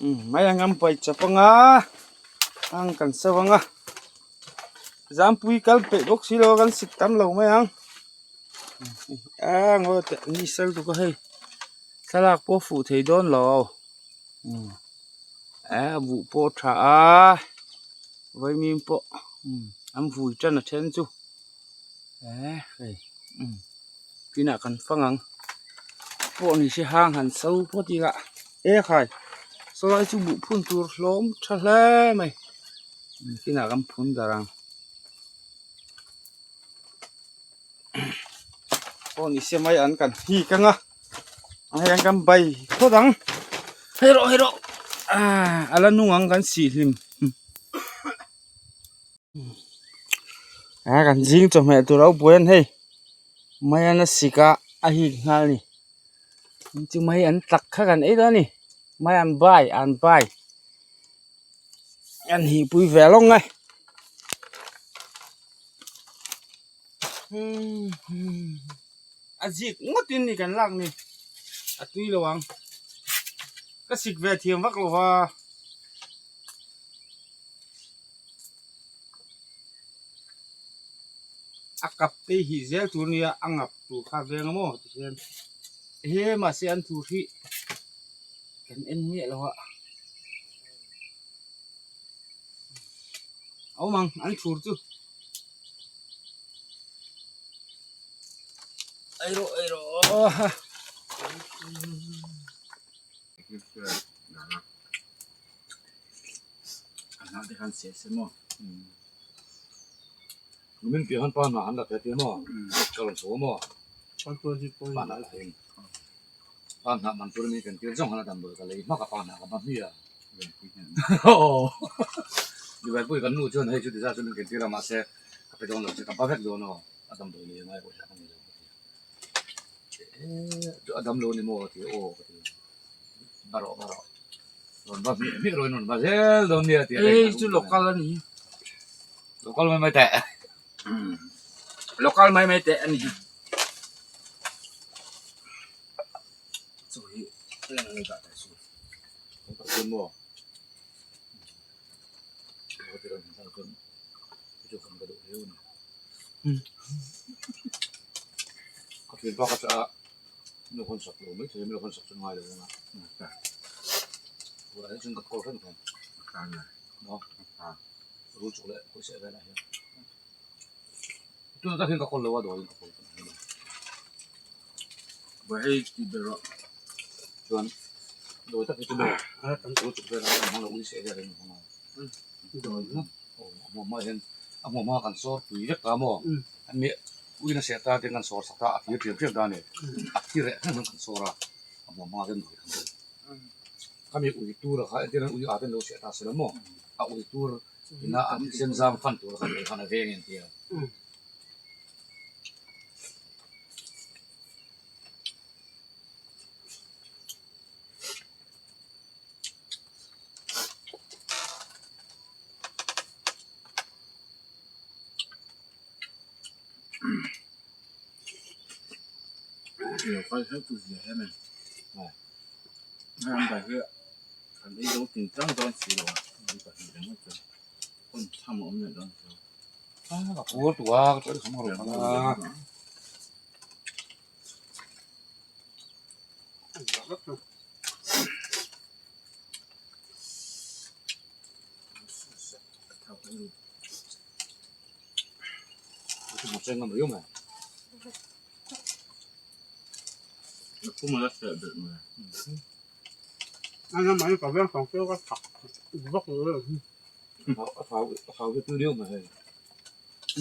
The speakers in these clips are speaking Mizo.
Mai ang an pai chap anga ang kan so anga zampui kal peih bawk si lo a kan sik tam lo mai ang a ngaw teh ni sel tuk a hei thlalak pawh fuh thei dawn lo a buh pawh a tha a vaimim pawh an vui tan a then chu hei inah kan fang ang pawh ni se hang han so phawt ila e khai sawlai chu buh phun tur hlawm tha hle mai inah kan phun darh ang pawh ni se mai an kan hik anga hei an kan bai phawt ang hei rawh hei rawh ah a la nung ang kan sih hlim. A kan zing chawhmeh tur a buai a ni hei mai an a sik a a hik nghal a ni chu mai an tak kha kan ei dawn a ni mai an bai an bai an hihpui ve lawng e a zik ngawt in ni kan lak ni a tui lo ang ka sik ve thiam vak lo va. A kap te hi zel tur nia a ngap tur kha veng a maw tihian he mahse an tur hi kan en miah lo a a awm ang an thur chu ei rawh ei rawh. Min piah han pa hna an la thei tir maw ka rawn chho maw pa hna la thei pa hna man tur mi kan tir zawng han a damdawi ka lei hmak a pa hna ka hma hmiah aw Dubai kan nu chuan hei chu ti zat chu min ken tir a mahse ka pe dawn lo che ka ba vek dawn aw a damdawi lei angai pawh hi a ni lo ka ti a a dam lo ni maw a ti aw ka ti ba rawh ba rawh. Rawn va hmih hmih rawn rawn va zel dawn nia tih a Hei chu local a ni. Local mai mai teh. Local mai mai teh a ni. Chu hi leng leng dah teh su. Kan tak chuan maw? Ka ti rawn hmang chuan chu kan ka duh viau a ni. Ka thian pa ka chah a. Nu hawn sak lo mai thei a, mi hawn sak chu ngai lo ang a. Bulah hian chuan ka call reng thei a. Rul chuk leh khawi seh velah hian. Tunah tak hian ka call lo a dawiin ka call tawh a. Buai hei tih ber rawh. Chuan dawi tak hi chu maw rul chuk velah hian hmang lo ui seh velah hian hmang a. Dawi a hmuam ah hian a hmuam ah kan sawr tui vek ta maw mi uina seh ta ten kan sawr sak ta a thir ṭhiam ṭhiam ta a ni a thi reh hleng hleng kan sawr a a hmuam ah hian dawi kan dawi khami ui tur kha entir nan ui ah ten lo seh ta se la maw a ui tur ina an thisen zam fan tur kha dawi khan a veng en tia. Lo kal hlauh tu zia hian a an bai hi an ei zo tin tlang dawn si lo a an pahnih reng chuan hun tham a awm leh dawn si lo. A pur tu a ka chawi kham a rawn kal a.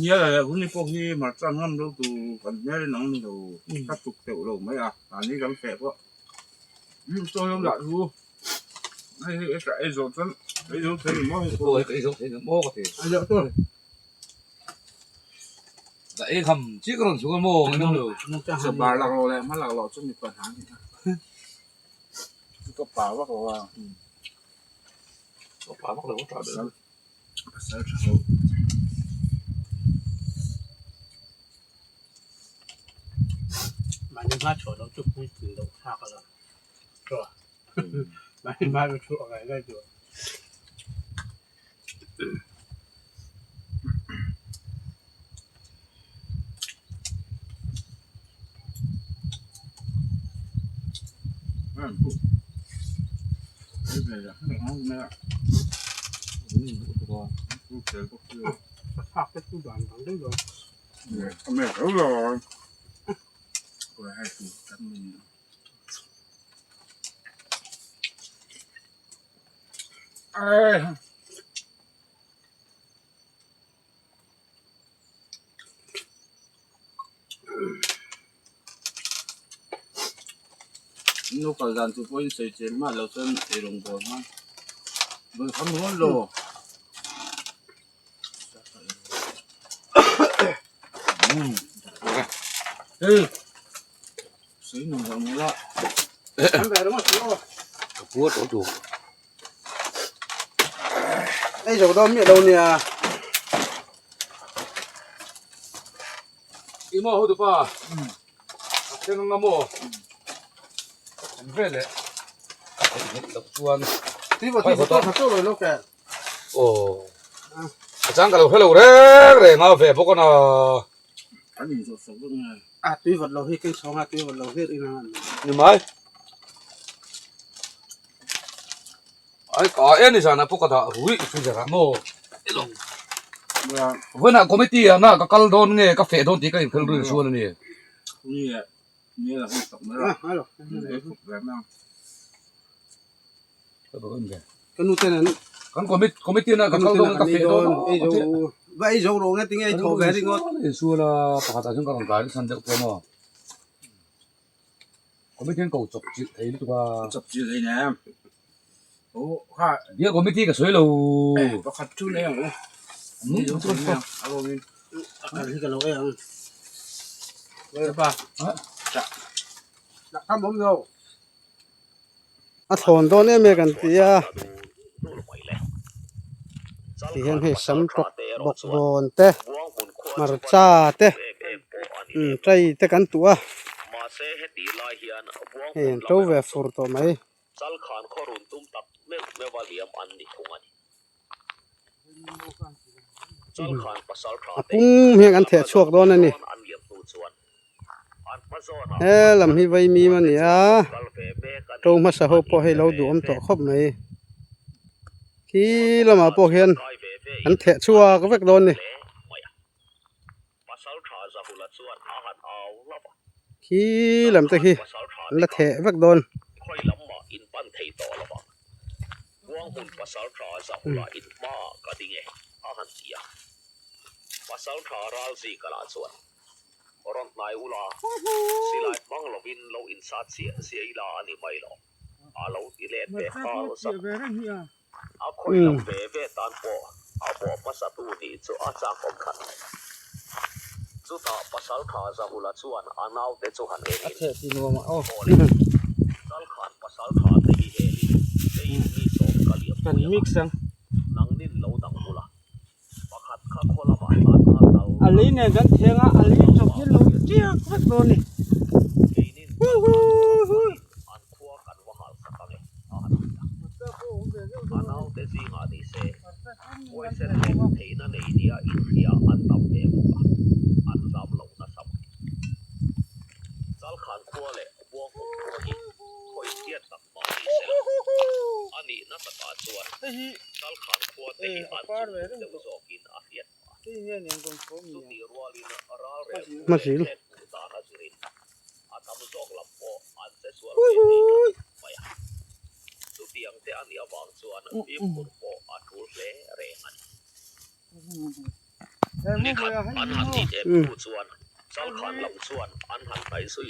Nia leh hun hi pawh hi hmarcha an ngam lo tu kan hmel in ang ni lo ka tuk teuh lo mai a mahni kan feh pawh chaw hian lah chu hei hi ei zawh chuan ei zo thei maw hei pawh ei zo thei maw ka ti da ei kham chi ka rawn chhuk a maw ngai lo sa bar lak lo leh hma lak loh chu mipa hna ani a ka pa vak lo a ka pa vak lo ka tah ber. Pasal tha ho. Mahni hma chhuah loh chu puitling loh thlak a la tawh. Nu kal dan tur pawhin sawi chian mah lo chuan eirawng bawl hman bawl tham rual lo. Sawi nuam lo ang la. Ka puar tawh tur. Ei zo dawn miah lo nia. I maw hotu pa? A thleng anga maw? An vel eh. A theih nghet loh chuan. Tui vawt hi tawk tha tawk lo lo ke. Aw. A chang ka lo hre lo reng reng a ve bawk a na. An inzawh sak vek nge. A tui vawt lo hi kei chhawng a tui vawt lo hlir in ang. Ni mai. Ai ka e ni zana pawh ka dah rui freezer ah maw. Vawiinah committee ah na ka kal dawn nge ka feh dawn tih ka inkhel rin sual a ni. Kan committee na ka kal dawn nge ka feh dawn Va ei zo rawh nge tinge ei thaw ve ringawt. Insual a pakhat ah chuan ka rawn kai nasa deuh pawh maw. Committee an ko chawp chilh thei lutuk a. Chawp chilh thei nen. Oh kha. Bial committee ka sawi lo. Pakhat chu nei ang u. Ni zo chu nei ang. A lawmin. A kal hi ka lo ei ang. Pa. Chah. Dah tham awm lo. A thlawn dawn em e kan ti a. Ti hian hei sam tawk bawk bawn te hmarcha te tai te kan tuh a hei an to ve fur tawh mai. A pum hian kan theh chhuak dawn a ni. He lam hi vaimim a ni a to hmasa ho pawh hei lo duhawm tawh khawp mai khi lamah pawh hian an theh chhuak vek dawn a ni. Khi lam te khi an la theh vek dawn. Kan mix ang. A lei nen kan thleng a, a lei chawp hi lo chiak vek dawn a ni. Hmazil.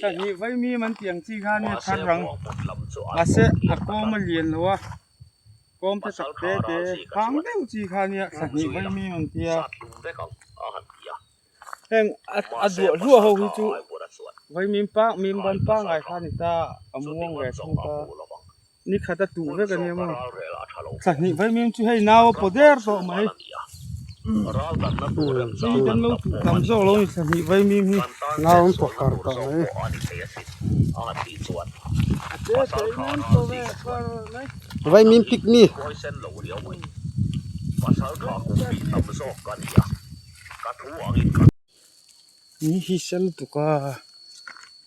Sahnih vaimim an tih ang chi kha nia thar rang mahse a kawm a lian lo a kawm te tak te te hang deuh chi kha nia sahnih vaimim an tia heng a duah hluah ho hi chu vaimim pang mim ban pangngai kha a ni ta a muang ve thung ta. Ni khat a tuh vek a nia maw? Thla hnih vaimim chu hei nau a paw der tawh mai. Hei kan lo tuh tam zawk lo ni thla hnih vaimim hi. Nau an paw far tawh mai. Vaimim pick me. Ni hi sel tuk a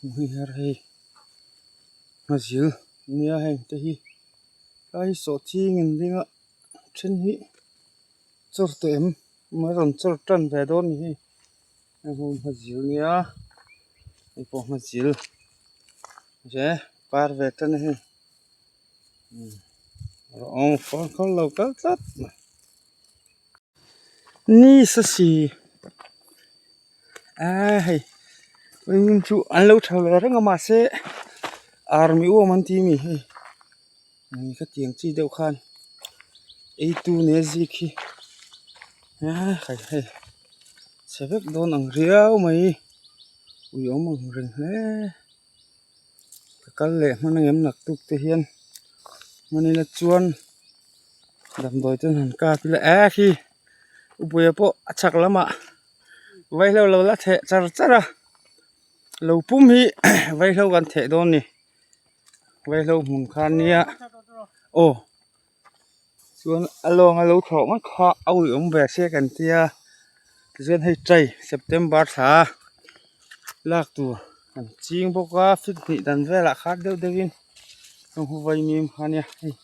hmu hi her hei hmazil nia heng te hi tlai hi sawh ching in ding a then hi chawr tawh em a rawn chawr tan ve dawn a ni hei heng ho hmazil nia hei pawh hmazil che par ve tan a hei umm khawl lo kal tlat mai. Ni sa si aaa hei vawiin chu an lo tha ve reng a mahse army uam an ti a mi hei khatiang chi deuh khan ei tu nia zik hi aaa hei hei chhe vek dawn ang riau mai ui awm ang reng hle ka kal leh hman ang em naktuk te hian hman ila chuan. Damdawi chu an han kap ila eh khi upuia pawh a chhak lamah vaihlo lo la theh char char a lo pum hi vaihlo kan theh dawn a ni vaihlo hmun khan nia aw chuan a lawng a lo thlawh ngawt kha a ui awm ve se kan tia tichuan hei tai september thla lak tur an ching bawk a fit hnih dan velah khan deuh deuh in heng hu vaimim kha nia hei.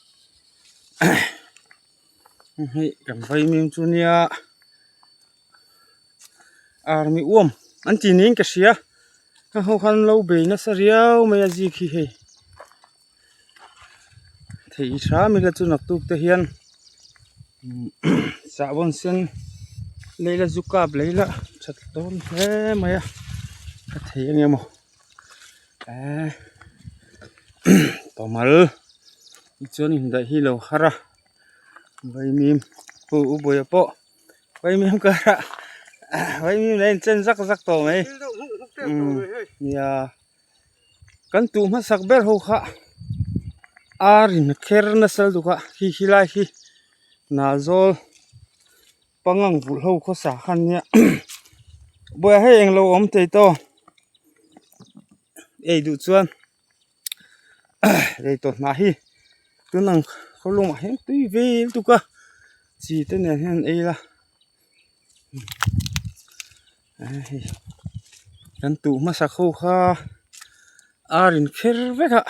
Hei kan vaimim chu nia army uam an ti niin ka hria heng ho khan lo bei nasa riau mai a zik hi hei thei hram ila chu naktuk te hian sahbawn sen leila zu kap leila that dawn hle mai a ka thei ang emaw eee pawmal. Tichuan indaih hi lo har a vaimim pu u buaia pawh vaimim karah vaimim nen chen zak zak tawh mai umm nia kan tuh hmasak ber ho kha ar in kher nasa lutuk a khi khi lai khi Nazawl pangang vulh ho khawsa kha an nia buaia hei englo awm thei tawh ei duh chuan. Rei tawh hnah hi tun ang khaw lungah hian tui ve lutuk a chi te nen hian an ei la hei kan tuh hmasa ho kha ar in kher vek a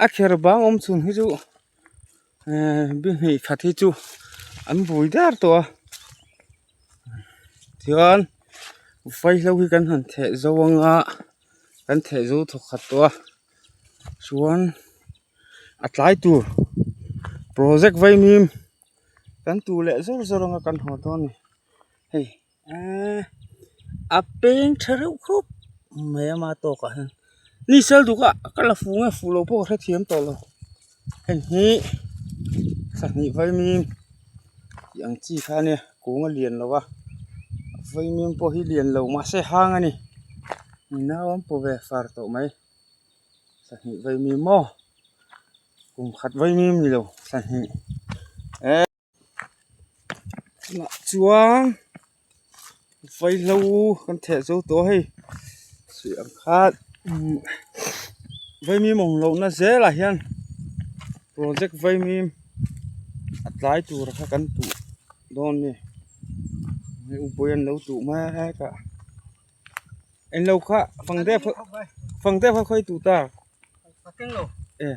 a kher bang awm chhun hi chu ehh bihnih khat hi chu an bui der tawh a tichuan vaihlo hi kan han theh zo anga. Kan theh zo thawk khat tawh a chuan a tlai tur project vaimim kan tu leh zawr zawr anga kan haw dawn a ni hei eee a peng tha reuh khawp mai a ma tawkah hian ni sel duk a ka la fu nge fu lo pawh ka hrethiam tawh lo heng hi sahnih vaimim tih ang chi kha a nia kung a lian lo a vaimim pawh hi lian lo mahse hang a ni. Nau an paw ve far tawh mai sahnih vaimim maw kum khat vaimim ni lo sahnih eh tunah chuan vaihlo kan theh zo tawh a hei suih ang khan umm vaimim awm lohna zelah hian project vaimim a tlai tur kha kan tuh dawn a ni hei upui an lo tuh mek a. Englo kha fang deuh fang deuh kha khawi tu ta e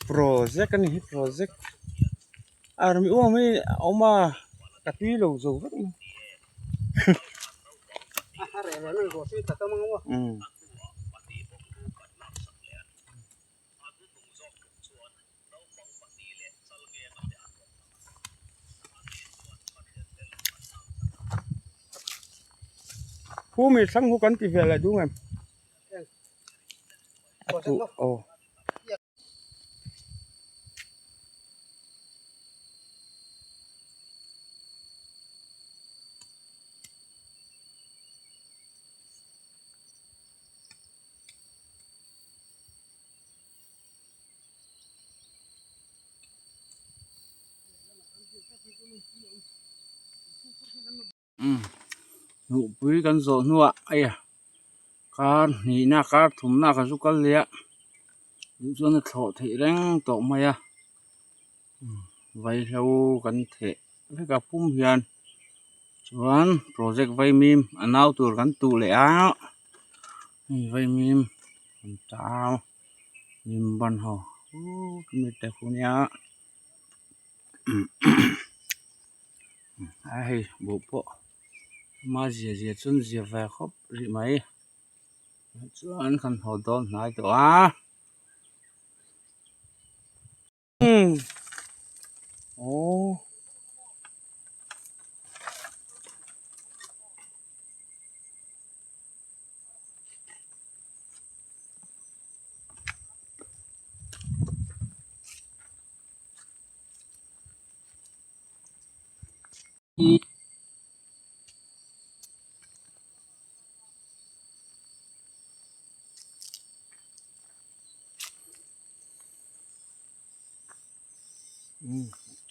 project a ni hi project army uam hi a awm a ka tui lo zo vek mai umm. Pu mi thlang hu kan ti ve leh dung em? A tu aw. Hnuhpui kan zawh hnuah hei kar hnihna kar thumna ka zu kal leh a duh chuan a thlawh theih reng tawh mai a vaihlo kan theh vek a pum hian chuan project vaimim a nau tur kan tuh leh a hei vaimim an tau hnim ban ho chumi te khu nia a hei buh pawh ama zia zia chuan zia ve khawp rih mai chuan kan haw dawn hnai tawh a. Aww.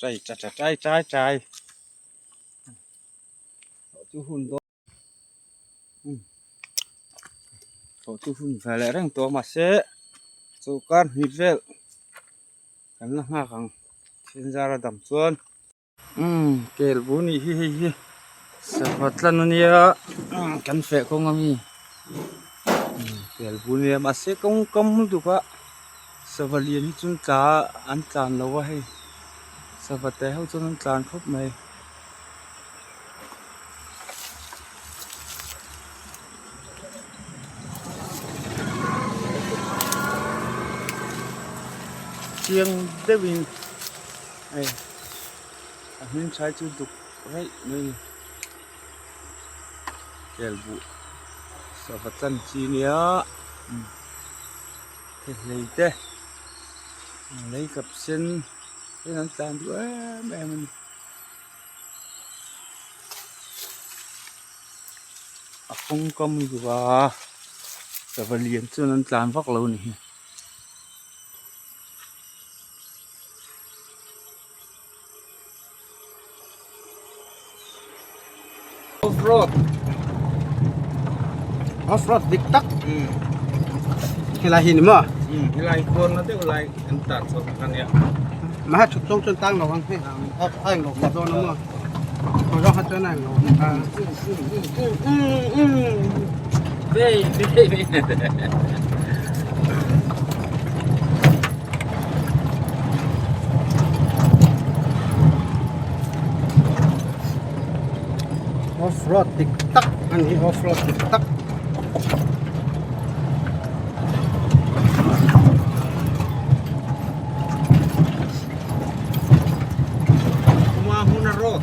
Chai chai chai chai chai chu hun dawn tawh chu hun ve leh reng tawh mahse chawlhkar hnih vel kan la nghak ang thil zara dam chuan. Umm kel bu nih hi hei hi sava tlan ania kan feh kawng ami kel bu nia mahse kawng kam lutuk a sava lian hi chuan tla an tlan lo a hei sava te ho chuan an tlan khawp mai. Chiang deuhin hei a hming thlai chu duk raih mai a ni kel buh sava chan chi nia thehlei te lei kap sen te an tlan duh em em a ni. A kawngka mai duh a sava lian chuan an tlan vak lo a ni hi. Off road off road dik tak helai hi ni maw helai kuarna deuh lai an tar chho kha nia maha chhuk chawng chuan tang lo ang hei a eng lo dawn a maw thaw zawng kha chuan a eng lo Off road dik tak a ni off road dik tak. Kumahuna road.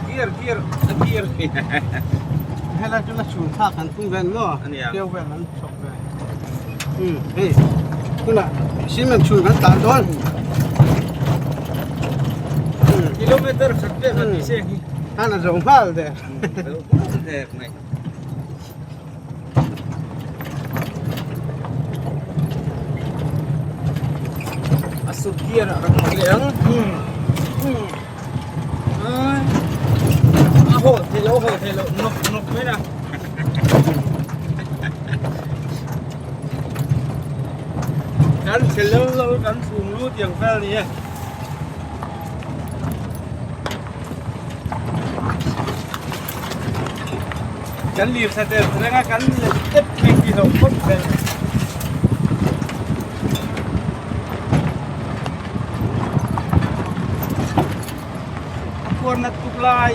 Gear gear gear. Helai chu la chhun thlak an tum vel maw? Keu vel an chhawk ve. Hei tunah cement chhun kan tlan dawn. Kilometer khat vel han ti se hi. Han a zo nghal der. Zo nghal der mai. A sut gear ah kan hmu leh ang. A haw thei lo haw thei lo nawk nawk mai na. Kan chhe lo lo kan chhung lut yang vel ni e. Kan lir thla tel reng a kan let tep mai khi lo phawt vel. A khuar nat tuk lai.